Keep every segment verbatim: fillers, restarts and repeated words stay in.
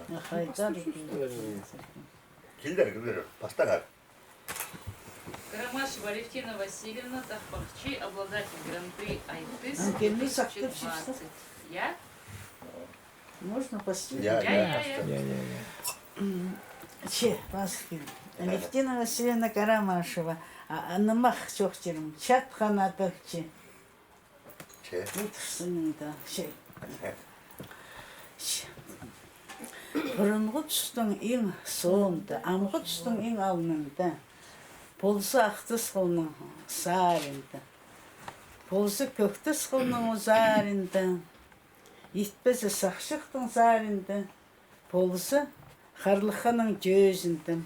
Хайдар. Килдір, килдір, пастаңар. Карамашева Алевтина Васильевна, тахпахчы, обладатель гран-при Айтыс. Ам, келмей сахтап чыхса. Я? Можно пасти? Я, я, я, я. Я, я, я. Че, пас кил. Алевтина Васильевна Карамашева. А, а, нымах чоохтирым. Чатхан адапчы. Че. Удурсыныңда, че. Че. Пурунғы тустың иң соонда, амғы тустың иң алнында, полза Ах Тас хылның саринда, полза Кӧк Тас хылның узарында, итпезе Сахчахтың саринда, полза Харлыхханның тӧзінде.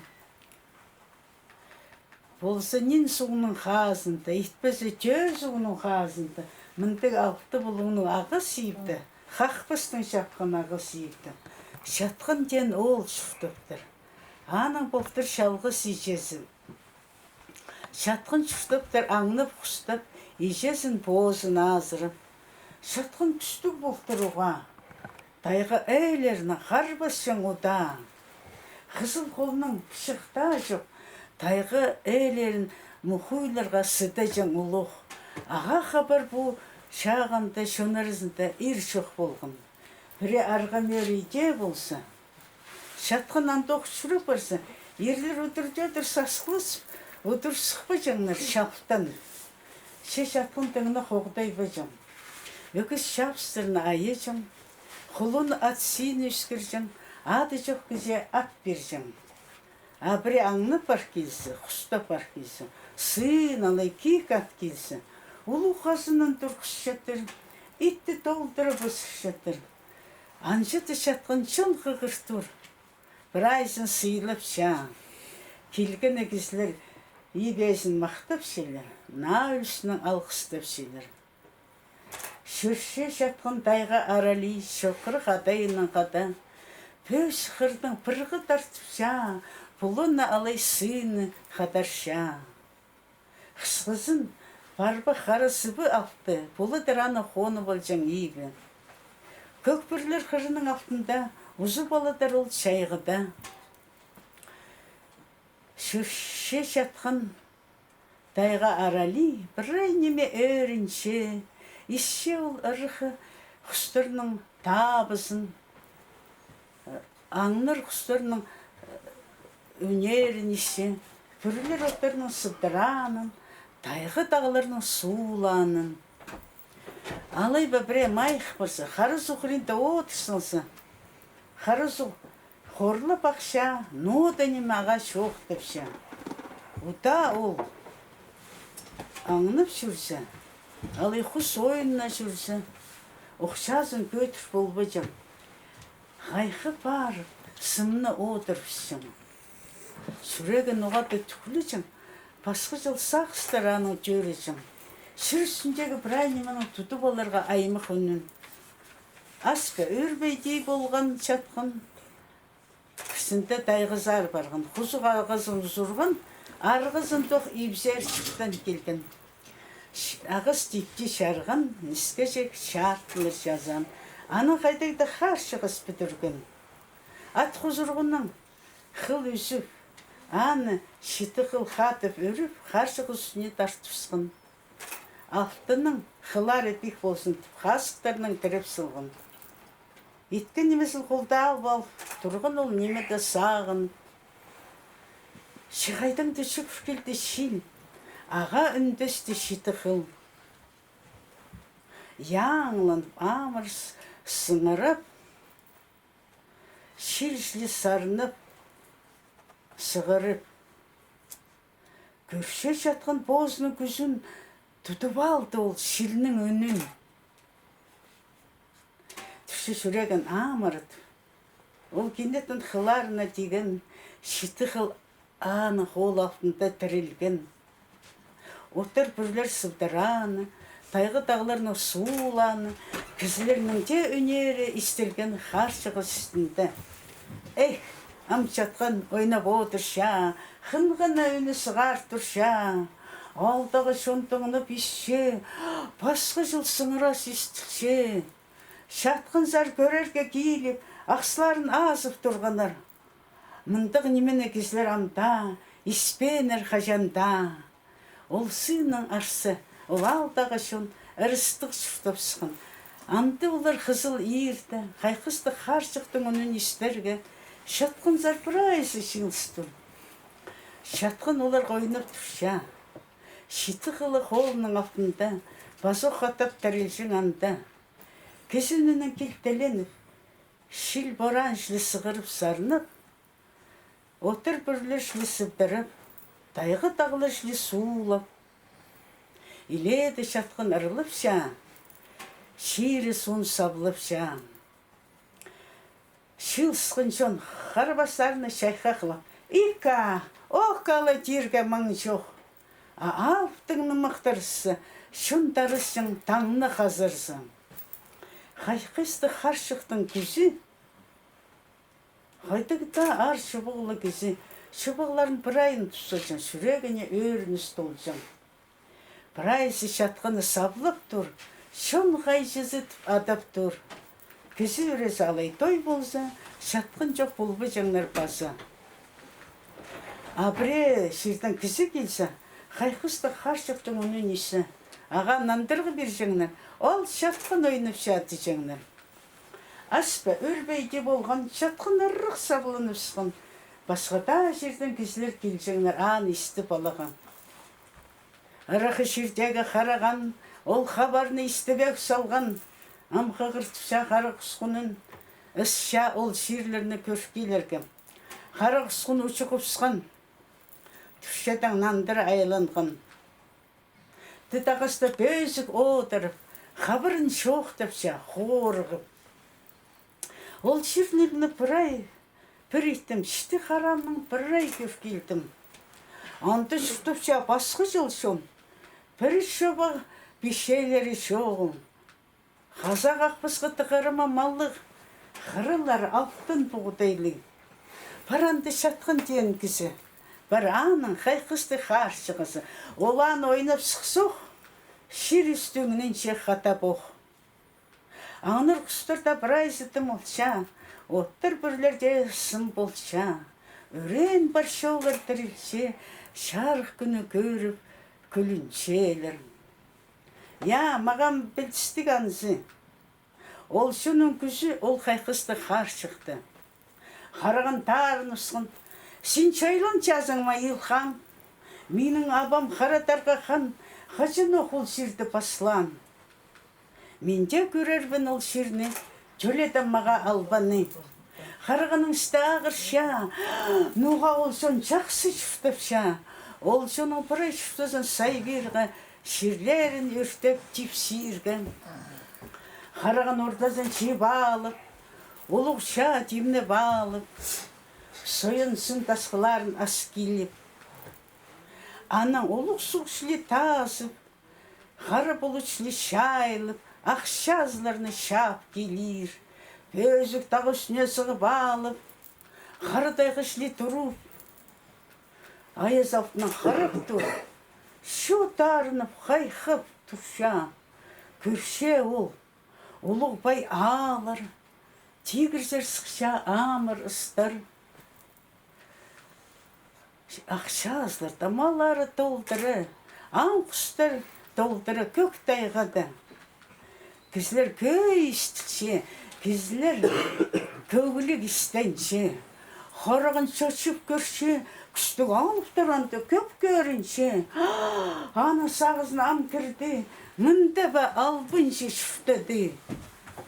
Полза Нин суғның хазында, итпезе Тӧӧ суғның хазында, мындағ алты пулуңның ағас ибде, хахпастың чапхан ағас ибде Чатхан теен оол чуртаптыр. Аның полтыр чалғыс иҷезі. Чатхан чуртаптыр аңнап-хустап, иҷезін-позын азырап. Чатхан кӱстіг полтыр уғаа. Тайға ээлеріне харбасчаң удаа. Хызыл холның пычахтаа чох, тайға ээлерін мухуйларға сыдаҷаң улуғ. Ағаа хабар пу чағында чон аразында ир чох полған. Пірее арғамӧр иде полза, Чатхан андох чӱреп парза, ирлер удур-тӧдір сасхласып, удур сыхпаҷаңнар чалтан. Че Чатхан тың на хоғдайбаҷаң. Ӧкіс чабыстарны айаҷаң, хулун ат сині ӧскірҷең, ады чох кізее ат пирҷең. А пірее аңнап пар килзе, хустап пар килзе, сыын алай кик ат килзе, улуғ хазынын турғысчатыр, итті толдыра пызырчатыр. Анҷа даа Чатхан чон хығыртыр. Прайзын сыйлапча. Килгені кізілер ибезін махтапчалар, наа ӱлӱснең алғыстапчалар. Чӧрче Чатхан тайға аралай, чоғырах адайынаң хада. Пӧзік хырның пырғы тартыпча, пулуны алай сыны хадарча. Хысхызын парбах хара сыбы алты, пулатыр аны хоны полҷаң ибі. Кӧк пӱрлер хырының алтында узуп алатыр ол чайғыда. Чӧрче Чатхан тайға аралай, прай ниме ӧрінче, исче ол ыраххы хустарның табызын, аңнар хустарның ӱнерін исче, пӱрлер оттарның сыбдыраанын, тайға-тағларның суулаанын. Алай ба пірее майых парза, хара суғ хыринда одыр салза, хара суғ хорлап ахча, ноо даа ниме ағаа чоохтапча. Удаа ол аңнап чӧрзе, алай хус ойынына чӧрзе, охчазын кӧдір полбаҷаң. Хайхы парып, сымны одырыбысчаң. Чӱрегін оғаа тӱкӱлеҷең, пасха чыл сағыстар аның тӧреҷең. Чир ӱстӱндегі прай нимені тудып аларға аймах ӱнін. Аска ӧрбей дее полған Чатхан. Кізінде тайғазар парған, хузуғ ағазын узурған, арғазын тох ибзер чуртаан килген. Ағас типти чарған, нискеҷек чаартылар чазаан. Анаң хайдағ-да харчығас пӱдірген. Ат хузурғынаң хыл ӱзіп, аны читі хыл хатап ӱріп, харчығас ӱстӱне тартыбысхан. Алтынаң хыллары пик ползын тіп, хазыхтарнаң тіреп салған. Иткен нимезін холда алып ал, турған ол ниме дее сағын. Че хайдаң-да чӱгӱр килді чил, ағаа ӱндесті читі хыл. Яңланып, амыр с-, сыңырап, чил чіли сарнап, сығырып. Кӧрче Чатхан позының кӱзін, тудып алды ол чилнің ӱнін. Тӱсче чӱрегін амырат. Ол кинетін хылларына тиген, читі хыл аның хол алтында тірілген. Оттар пӱрлер сыбдырааны, тайға-тағларның суулааны, кізілернің дее ӱнері истілген харчығас ӱстӱнде. Эх, ам Чатхан ойнап одырча, хынғана ӱні сығар турча. Аалдағы чон тыңнап исче, пасха чыл сыңырас истілче. Чатхынзар кӧрерге киліп, ахсыларын азып турғаннар. Мындағ нимені кізілер ам даа испееннер хаҷан даа. Ол сынның арсы, ол аалдағы чон ырыстығ чуртапсхан. Анда олар хызыл иирде хайхыстығ хаарчыхтың ӱнін истерге, чатхынзар прайзы чыылыс тур. Чатхын оларға ойнап турча. Читі хылы холының алтында пазох хатап тірілҷең анда. Кізі ӱнінең килтеленіп, чил-пораан чіли сығырып-сарнап, оттар-пӱрлер чіли сыбдырап, тайға-тағлар чіли суулап. Илееде чатхын ырлапча, чирі суун саблапча. Чыылысхан чон харбастарны чайхахлап: «Ика, ох, кала тирге маң чох». А алыптың нымахтарза, чон тарызҷаң таңны хазарза. Хайхыстығ хаарчыхтың кӱзі. Хайдағ даа аар чобағлығ кізі чобағларын прайын тусаҷаң, чӱрегіне ӧрініс толҷаң. Прайзы чатхынны саблап тур, чон хайҷызы тіп адап тур. Кізі ӱрезі алай той полза, чатхын чох полбаҷаңнар паза. А пірее чирдең кізі килзе, хайхыстығ хаарчыхтың ӱнін иссе, ағаа нандырғы пирҷеңнер, ол чатхын ойнапча тіҷеңнер. Ас па, ӱр пе иди полған, чатхын ырах сабланыбысхан. Пасха даа чирдең кізілер килҷеңнер, аны истіп аларға. Ырах чирдегі Хараған ол хабарны истібек салған. Ам хығыртыпча Хара Хусхунын, ысча ол чирлерні кӧр килерге. Хара Хусхун учуғыбысхан, тӱрчедең нандыра айланған. Тыт ағаста пӧзік одырып, хабарын чоохтапча, хорығып. Ол чирлерні прай пір иттім, Читі Харааннаң прай кӧр килдім. Анда чуртапча пасха чыл чон, пір чобағ пичеелері чоғыл. Хазах ахпасха тығырыма маллығ, хыралары алтын пуғдайлығ. Пар анда чатхын теен кізі, пар аның хайхыстығ хаарчығызы. Ол аны ойнап сыхсох, чир ӱстӱнінҷе хатап ох. Аңнар хустар даа прайзы тым алча, оттар пӱрлер дее сым полча. Ӱреен пар чоллар тірілче, чарых кӱнні кӧріп, кӱлінчелер. Я, мағаа пілдістіг анзы. Ол чонның кӱзі ол хайхыстығ хаарчыхта. Хараған тарыныбысхан: «Син чайланчазың ма, Илхам? Минің абам Хара Тарға хан хаҷанох ол чирді паслаан. Мин дее кӧрербін ол чирні, тӧледім мағаа албаны». Харағанның істі ағырча, ноға ол чон чахсы чуртапча. Ол чонның прай чуртазын сай пирге, чирлерін ӧртеп типсирге. Хараған ортазын чип алып, улуғ чаа тимнеп алып, сойын сын тасхылларын ас киліп. Анаң улуғ суғ чіли тазып, хара пулут чіли чайылып, ах чазыларны чаап килир. Пӧзік тағ ӱстӱне сығып алып, хара тайға чіли турып, аяз алтынаң харап тур. Чо тарынып, хайхап турча. Кӧрче ол улуғ пай ааллар, тигірзер сыхча амыр ыстар. Ах чазылар тамалары толдыра, аң хустар толдыра кӧк тайғада. Кізілер кӧй истілче, кізілер кӧгліг истенче. Хараған чачып кӧрче, кӱстіг алыптар анда кӧп кӧрінче. Аның сағызына ам кірді, мында ба албынҷы чуртады.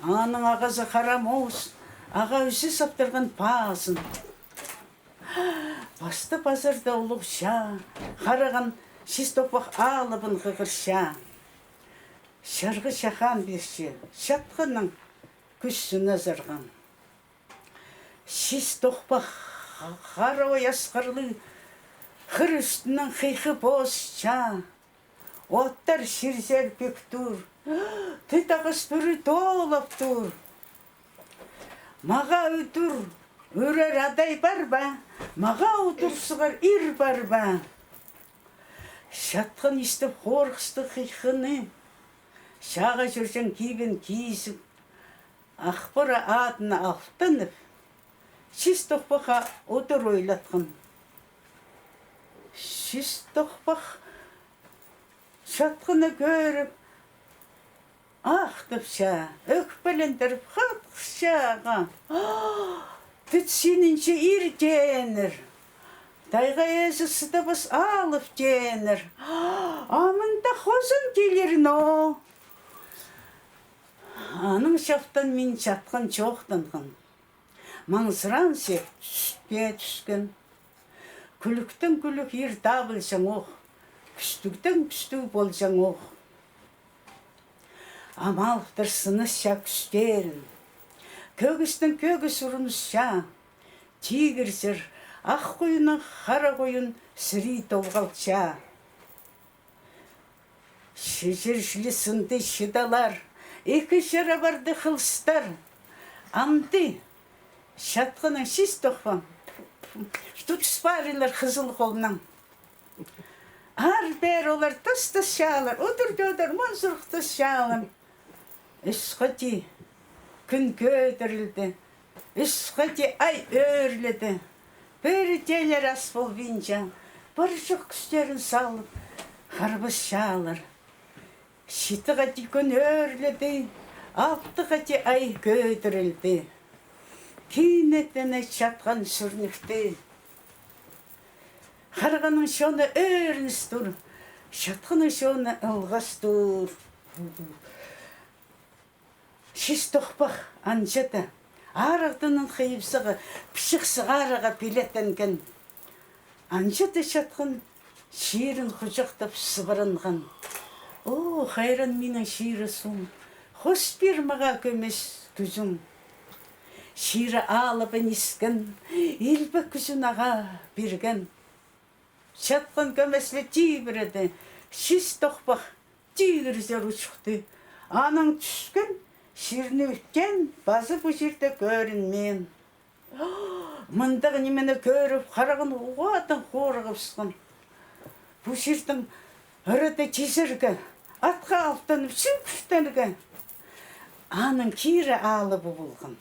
Аның ағазы Хара Моос, ағаа ӱзе саптырған пазын. Пасты пазарда улуғ чаа, Хараған чис тохпах алыбын хығырча. Чарғы чахаан пирче, чатхынның кӱсін азырған. Чис тохпах хара ой асхырлығ хыр ӱстӱнең хыйхы позыча. Оттар чирзер пӧк тур, тыт ағас пӱрӱ тоолап тур. Мағаа удур ӱрер адай пар ба? Мағаа удур сығар ир пар ба? Чатхан истіп хорғыстығ хыйхыны, чааға чӧрҷең кибін кизіп, Ах Пора адына алтанып, Чис Тохпахха удур ойлатхан. Чис Тохпах чатханны кӧріп, ахтапча, ӧкпелендіріп хатхырча ағаа: «Тіт синінҷе иртенер, тайға ээзі сыдабас алып теенер. А мында хозым килер но». Аның чаптан мин чатхан чоохтанған. Маңзыраан сеп тӱспе тӱскен. Кӱлӱктең кӱлӱк ир табылҷаң ох, кӱстігдең кӱстіг полҷаң ох. Ам алыптар сынасча кӱстерін, кӧгістең кӧгіс урунысча, тигірзер ах хойыннаң хара хойын сірей толғалча. Чиҷер чіли сынды чыдалар, ікі чара парды хылыстар. Амды чатханнаң Чис Тохпах тутыс парирлар хызыл холнаң. Ар-пеер олар тастасчалар, удур-тӧдір мунзурухтасчалар. Ӱс хати кӱн кӧдірілді, ӱс хати ай ӧӧрледі. Пірдеелер ас полбинча, пар-чох кӱстерін салып, харбасчалар. Читі хати кӱн ӧӧрледі, алты хати ай кӧдірілді. Кинетін чатхан сӱрнікті. Харағанның чоны ӧрініс тур, чатханның чоны ылғас тур. Чис Тохпах анҷа даа арығдаң хыйып сыға, пічік сығарарға пилеттенген. Анҷа даа чатхан чирін хуҷахтап сыбыранған. О, хайран минің чирі суум, хос пир мағаа кӧмес кӱзің. Чирі алыбын искен, илбек кӱзін ағаа пирген. Чатхан кӧмес ле тибіреде, Чис Тохпах тигірзер учухты. Анаң тӱскен чирні ӱткен, пазы пу чирде кӧрінмеен. Мындағ нимені кӧріп, хараған уғаа даа хорығыбысхан. Пу чирдең ырада тизерге, атха алтанып, чӱгӱрттерге. Аның кирі алыбы полған.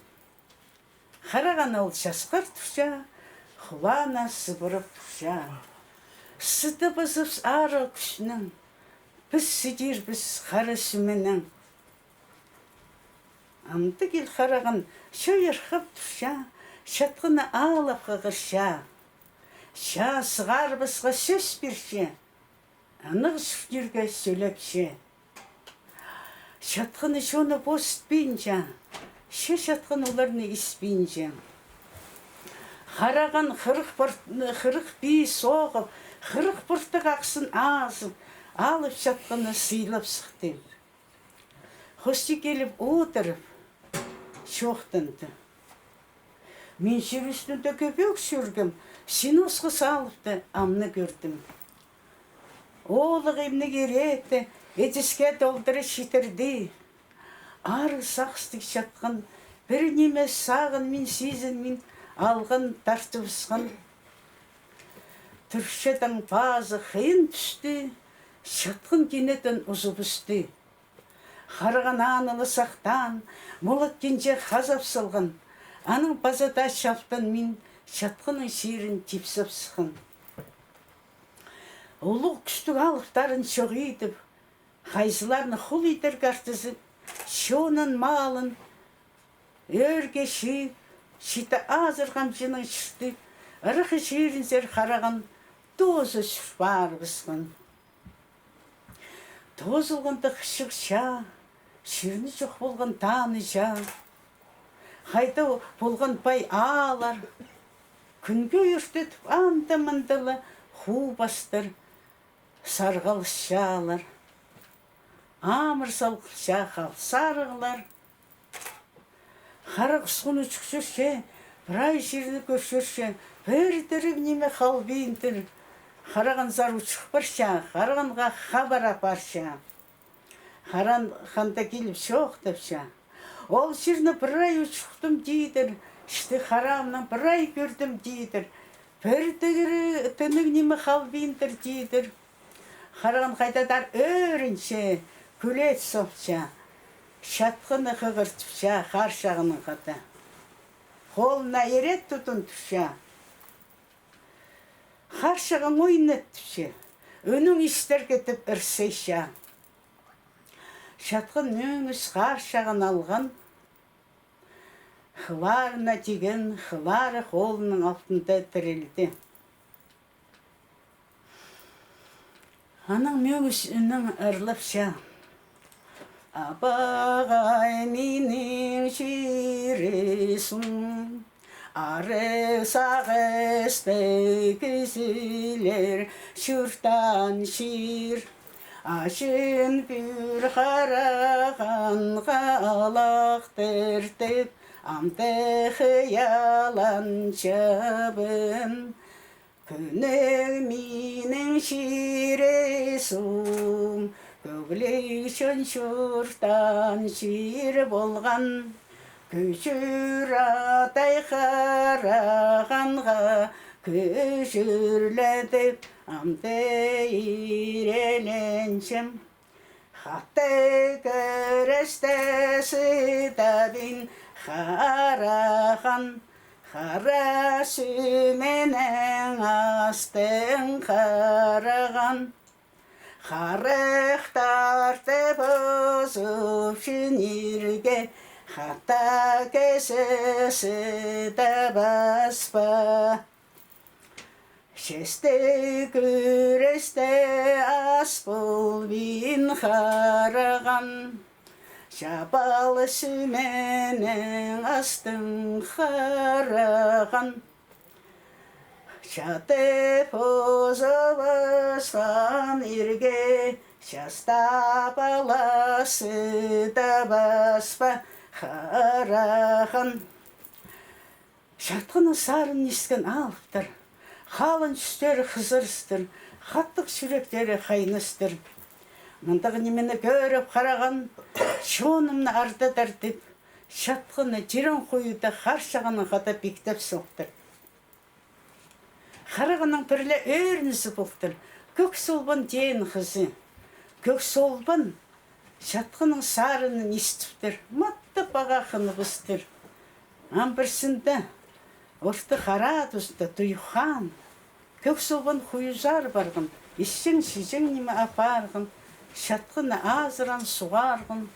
Хараған ол часхар турча, хулаана сыбырап турча. Сыдабазыбыс арығ кӱснең, піс сидирбіс хара сӱменең. Амды кил хараған чойырхап турча, чатханны алып хығырча. Чаа сығарыбысха сӧс пирче. Аннаңар чуртирға сӧлепче. Чатханны чоны позытпинча, че чатхан оларны испинче. Хараған хырых пар-, хырых пии соғып, хырых пыртығ ахсын азып, алып чатханны сыйлап сыхты. Хости киліп одырып, чоохтанды. Мин чир ӱстӱнде кӧп ӧк чӧргем, син осхас алыпты, амны кӧрдім. Оолағымны киректі ідіске толдыра читірді. Арығ сағыстығ чатхан пір ниме сағын мин сизін мин алған тартыбысхан. Турчадаң пазы хыйын тӱсті, чатхан кинетін узубысты. Хараған аны ла сахтаан, молат кинҷе хазап салған, анаң паза даа чаптан мин чатханның чирін типсеп сыххан. Улуғ кӱстіг алыптарын чох идіп, хайзыларны хул идерге артызып, чонын, малын ӧӧрге чыып, читі азыр хамҷының чыртып, ыраххы чирінзер хараған тооза чӧр парыбысхан. Тоозылғанда хычығ чаа, чирні чох полған таныҷа. Хайда полған пай ааллар, кӱнге ӧртетіп, анда-мында ла хубастар сарғалысчалар. Амыр салғылча хал сарығлар. Харағ усхун учух чӧрче, прай чирні кӧр чӧрче, пір тіріг ниме халбиндыр. Харағанзар учух парча, харағанға хабар апарча. Харағанда киліп чоохтапча. Ол чирні прай учухтым тидір, читі харамнаң прай кӧрдім тидір. Пір тіріг ниме халбиндыр тидір. Хараған хайдағ-да ӧрінче, кӱлет сопча. Чатхыны хығыртыпча, хар чағыннаң хада. Холына ирет тудындырча. Хар чағын ойнаттыпча. Ӱнін истерге тіп ырсайча. Чатхын мӧңіс хар чағын алған. Хыларына тиген, хылары холының алтында тірелді. Анаң мӧңіс ӱнін ырлапча. Абағай минің чир-сум, арығ сағыстығ кізілер чуртаан чир. Аҷын пӱӱр харағанға алахтыртып, амды хыялланчабын. Кӧнік минің чир-сум, кӧгліг чон чуртаан чир полған. Кӱчӱр атай харағанға кӱчӱрледіп, амды иреленчем. Хатығ кӱресте сыдабин хараған, хара сӱменең астың хараған. Харахтарды позып чӧрерге хатығ кізі сыдабас па? Честіг кӱресте ас полбин хараған, чабал сӱменең астың хараған. Чатып позыбысхан ирге часта пала сыдабас па хараған. Чатхынның сарын исткен алыптар, халын чӱстері хызырыстыр, хатығ чӱректері хайныстыр. Мындағ нимені кӧріп хараған чонымны ардадыр тіп, чатхынны тирең хойуда хар чағыннаң хада пиктеп сохтыр. Харағанның пір ле ӧрінізі полтыр. Кӧк Солбан теен хызы. Кӧк Солбан чатхынның сарынын истіптір. Матап ағаа хыныбыстыр. Ам пірсінде орты хара туста Туйхан Кӧк Солбан хуюзар парған, исчең-чиҷең ниме апарған, чатхынны азыраан суғарған.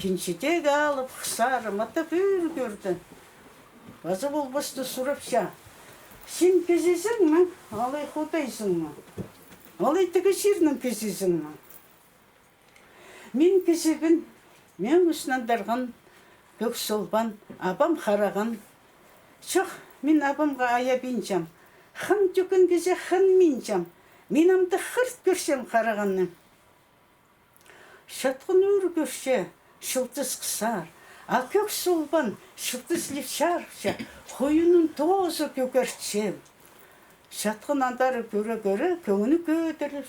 Кинҷідегі алып хызары матап ӱр кӧрді. Паза полбаста сурапча: «Син кізізің ме, алай худайзың ма? Алай тігі чирнің кізізің ме?» «Мин кізібін, мӧңізін андарған Кӧк Солбан, абам хараған». «Чох, мин абамға айабинчам. Хын тӧккен кізее хынминчам. Мин амды хырт кӧрчем харағанны». Чатхын ӱр кӧрче, чылтыс хызар, а Кӧк Солбан чылтыс ле чарыпча, хойынын тооза кӧгертче. Чатхын андар кӧре-кӧре, кӧңні кӧдіріліп,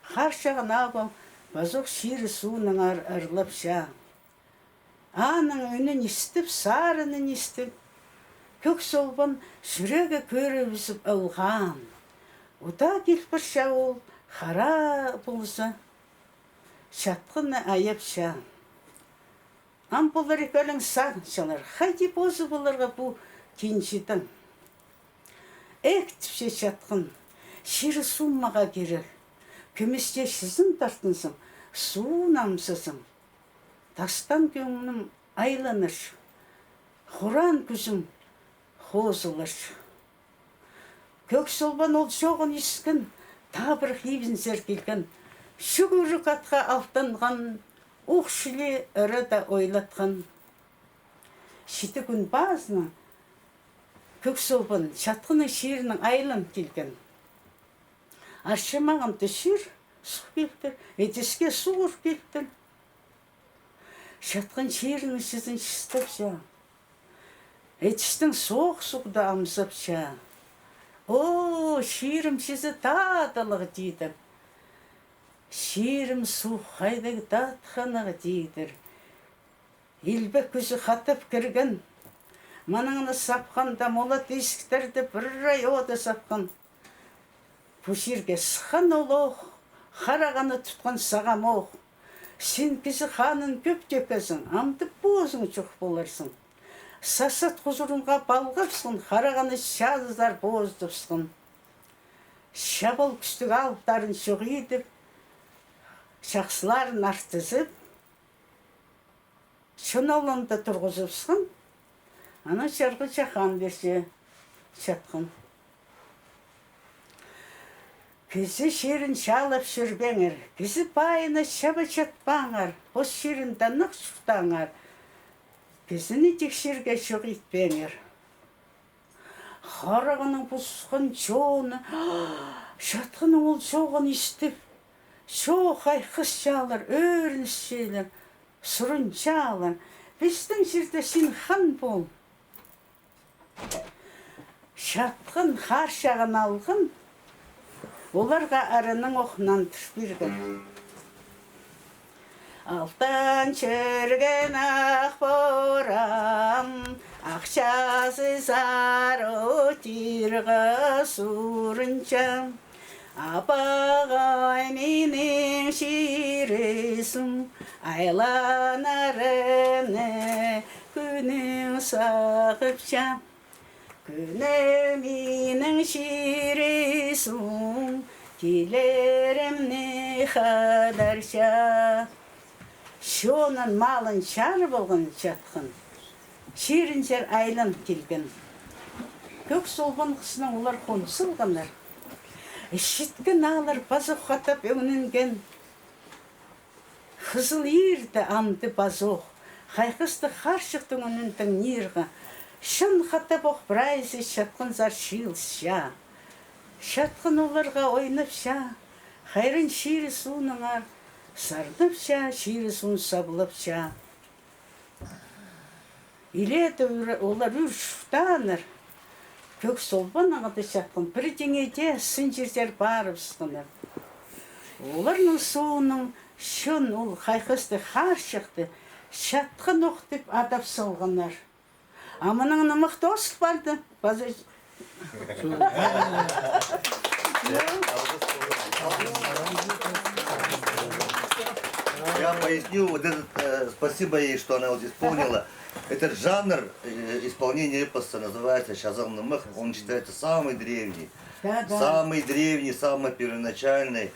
хар чағын абам пазох чирі-суунаңар ырлапча. Аның ӱнін истіп, сарынын истіп, Кӧк Солбан чӱрегі кӧрібізіп ылған. Удаа кил парча ол, хара полза, чатхынны айапча. Ам полар ікӧлең сағынчалар, хайди позы поларға пу кинҷідең. «Эх, — тіпче чатхын, — чирі-суум мағаа кирек. Кӧместе чызын тартынзам, суун амзазам, тастаан кӧңнім айланар, хураан кӱзім хозылар». Кӧк Солбан ол чооғын искен, табырах ибінзер килген, чӱгӱрік атха алтанған, ух чіли ырада ойлатхан. Читі кӱн пазынаң Кӧк Солбан чатхынның чирінең айлан килген. Арча мағында чир сух килтір, ідіске суғ ур килтір. Чатхын чирінің чызын чыстапча, ідістең соох суғда амзапча. «О, чирім чызы тадылығ, — тидір. — Чирім сух хайдағ татханығ», — тидір. Илбек кӱзі хатап кірген. Мынаңны сапханда, молат исіктерді пір ай ода сапхан. Пу чирге сыххан олох, харағанны тутхан сағам ох. Син кізі ханын кӧп тӧкезің, амды позың чох поларзың. Сасат хузурынға палғапсың, харағаны чазызар поздыпсың. Чабал кӱстіг алыптарын чох идіп, чахсыларын артызып, чон алнында турғызыпсың. Анаң чарғыҷах хан пирче Чатхын. Кізі чирін чаалап чӧрбеңер, кізі пайына чаба чатпаңар, пос чирінде нығ чуртаңар, кізіні тик чирге чох итпеңер. Харағының пусхан чоны Чатхынның ол чооғын истіп, чоо хайхасчалар, ӧрінісчелер, сурынчалар: «Пістің чирде син хан пол». Чатхын харчағын алған, оларға арының ох нандыр пирген. Алтан чӧрген ах порам, ах чазызар отирға сурынча. Апағай минің чирізім, айланарыны кӱнің сағыпча. Кӱнім минің чирізім, тилерімні хадарча. Чонын, малын чарып алған Чатхын, чирінзер айланып килген. Кӧк Солбан хыснаң олар хоныс салғаннар. Ісчеткен ааллар пазох хатап ӧңненген. Хызыл иирде амды пазох хайхастығ харчыхтың ӱнін тыңнирға, чон хатап ох прайзы Чатхынзар чыылысча. Чатхын оларға ойнапча, хайран чирі-сууныңар сарнапча, чирі-суун саблапча. Илееде олар ӱр чуртааннар. Кӧк Солбан ағада Чатхын пір теңеде сын чирзер парыбысханнар. Оларның соонаң чон ол хайхастығ харчыхты Чатхын ох тіп адап салғаннар. А мының нымах тоозыл парды. Паза Я поясню, вот этот, э, спасибо ей, что она вот исполнила. Этот жанр, э, исполнения эпоса называется чазағ нымах. Он считается самый древний. Да, да. Самый древний, самый первоначальный.